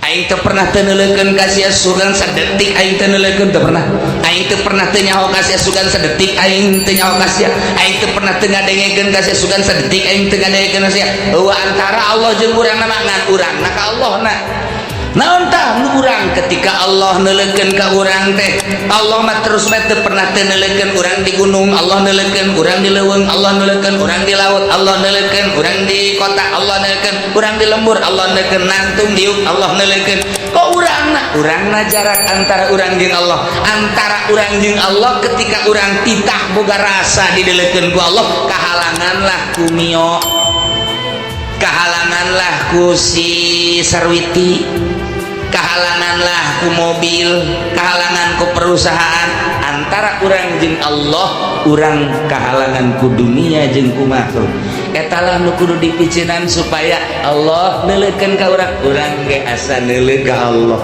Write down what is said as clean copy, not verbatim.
Aing teu pernah teu neuleukeun ka sia sugan sadetik, aing teu neuleukeun, teu pernah. Aing teu pernah teu nyaho ka sia sugan sadetik, aing teu nyaho ka sia. Aing teu pernah teu ngadengekeun ka sia sugan sadetik, aing teu ngadengekeun ka sia. Eueuh antara Allah jeung urang mah, ngan urangna ka Allah na. Naon tah nu urang ketika Allah neuleukeun ka urang teh? Allah mah terus bae, teu pernah teu neuleukeun. Urang di gunung, Allah neuleukeun. Urang di leuweung, Allah neuleukeun. Urang di laut, Allah neuleukeun. Urang di kota, Allah neuleukeun. Urang di lembur, Allah neuleukeun. Nangtung diuk, Allah neuleukeun. Kok urangna, urangna jarak antara urang jeung Allah, antara urang jeung Allah, ketika urang titah boga rasa dideulekeun ku Allah, kahalanganlah ku Mio, kahalanganlah ku si Sarwiti, kahalanganlah ku mobil, kahalangan ku perusahaan antara urang jeung Allah. Urang kahalangan ku dunia jeung ku makhluk. Etalah nu kudu dipicinan supaya Allah neuleukeun ka urang, urang ge asa neuleuh ka Allah.